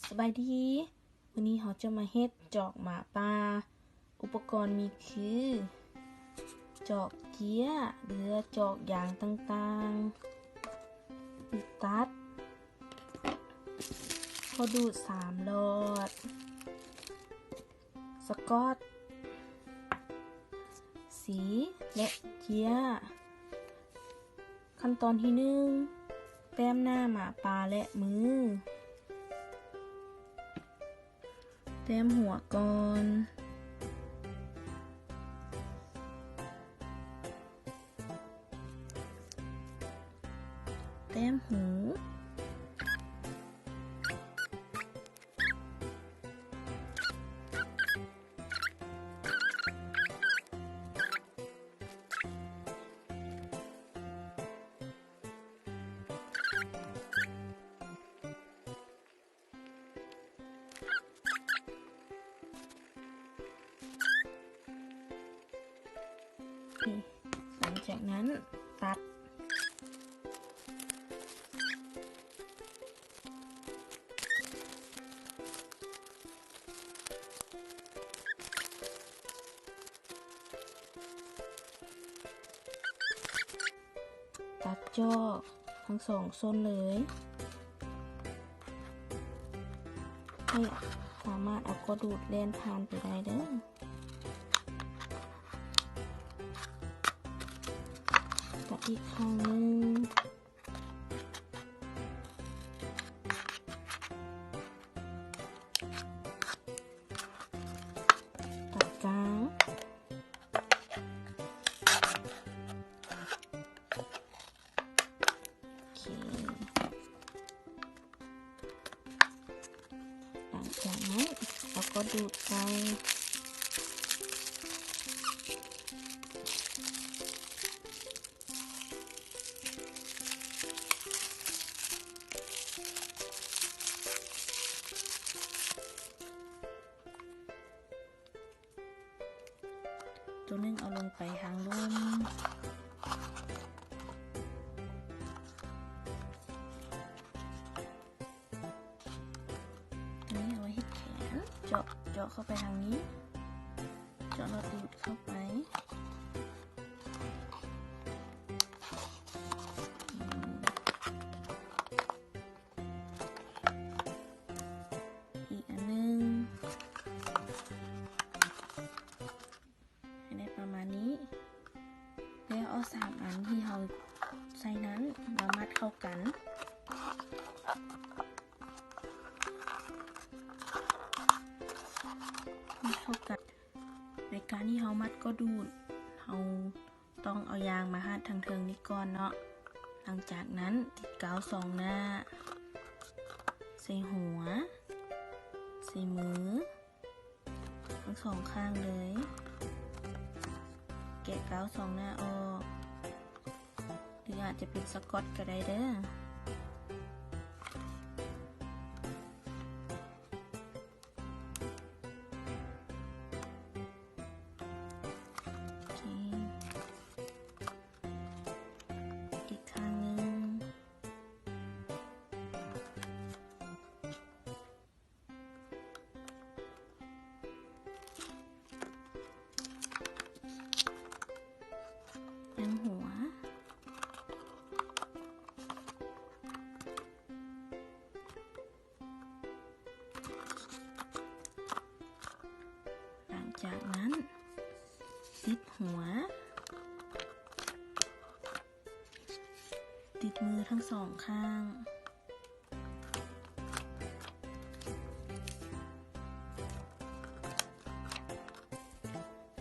ສະບາຍດີ, ມື້ນີ້ເຮົາຈະມາເຮັດຈອກໝາປ່າ. ອຸປະກອນມີຄື ຈອກເກ້ຍ ຫຼືວ່າຈອກຢາງຕ່າງໆ, ປຶກຕັດ, ຂໍ້ດູດສາມຫຼອດ, ສະກອດ, ສີ ແລະ ເກ້ຍ. ຂັ້ນຕອນທີໜຶ່ງ ແຕ້ມໜ້າໝາປ່າ ແລະ ມື. ແຕ້ມຫົວກ່ອນ. ແຕ້ມຫູ. ຫຼັງຈາກນັ້ນຕັດ. ຕັດເຈາະທັງສອງສົ້ນເລີຍ ໃຫ້ສາມາດເອົາກະດູດແລ່ນຜ່ານໄປໄດ້ເດີ້. ຕັດອີກຂ້າງໜຶ່ງ. ຕັດກາງ. ໂອເຄ. ຫຼັງຈາກນັ້ນເຮົາກໍດູດໃສ່. ຕົວໜຶ່ງເອົາລົງໄປທາງລຸ່ມ. ຕົວນີ້ເອົາໄວ້ເຮັດແຂນ. ເຈາະ ເຈາະເຂົ້າໄປທາງນີ້. ເຈາະແລ້ວດູດເຂົ້າໄປ. ອີກອັນໜຶ່ງ. ໃຫ້ໄດ້ປະມານນີ້. ແລ້ວເອົາສາມອັນທີ່ເຮົາໃສ່ນັ້ນມາມັດເຂົ້າກັນ. ມັດເຂົ້າກັນ. ໃນການທີ່ເຮົາມັດກໍດູດ ເຮົາຕ້ອງເອົາຢາງມາຮັດທາງເທິງນີ້ກ່ອນເນາະ. ຫຼັງຈາກນັ້ນຕິດກາວສອງໜ້າ ໃສ່ຫົວ ໃສ່ມື ທັງສອງຂ້າງເລີຍ. ແກະກາວສອງໜ້າອອກ ຫຼືອາດຈະເປັນສະກອດກໍໄດ້ເດີ້. ໂອເຄ ອີກຂ້າງໜຶ່ງ. ຍັງຫົວ. ຫຼັງຈາກນັ້ນ ຕິດຫົວ. ຕິດມືທັງສອງຂ້າງ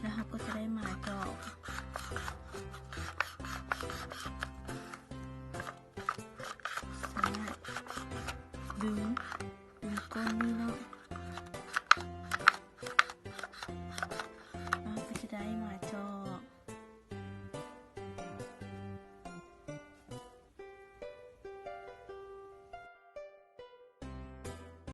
ແລ້ວເຮົາກໍຈະໄດ້ໝາຈອກ. ສາມາດດຶງ ດຶງກ້ອນນີ້ໄ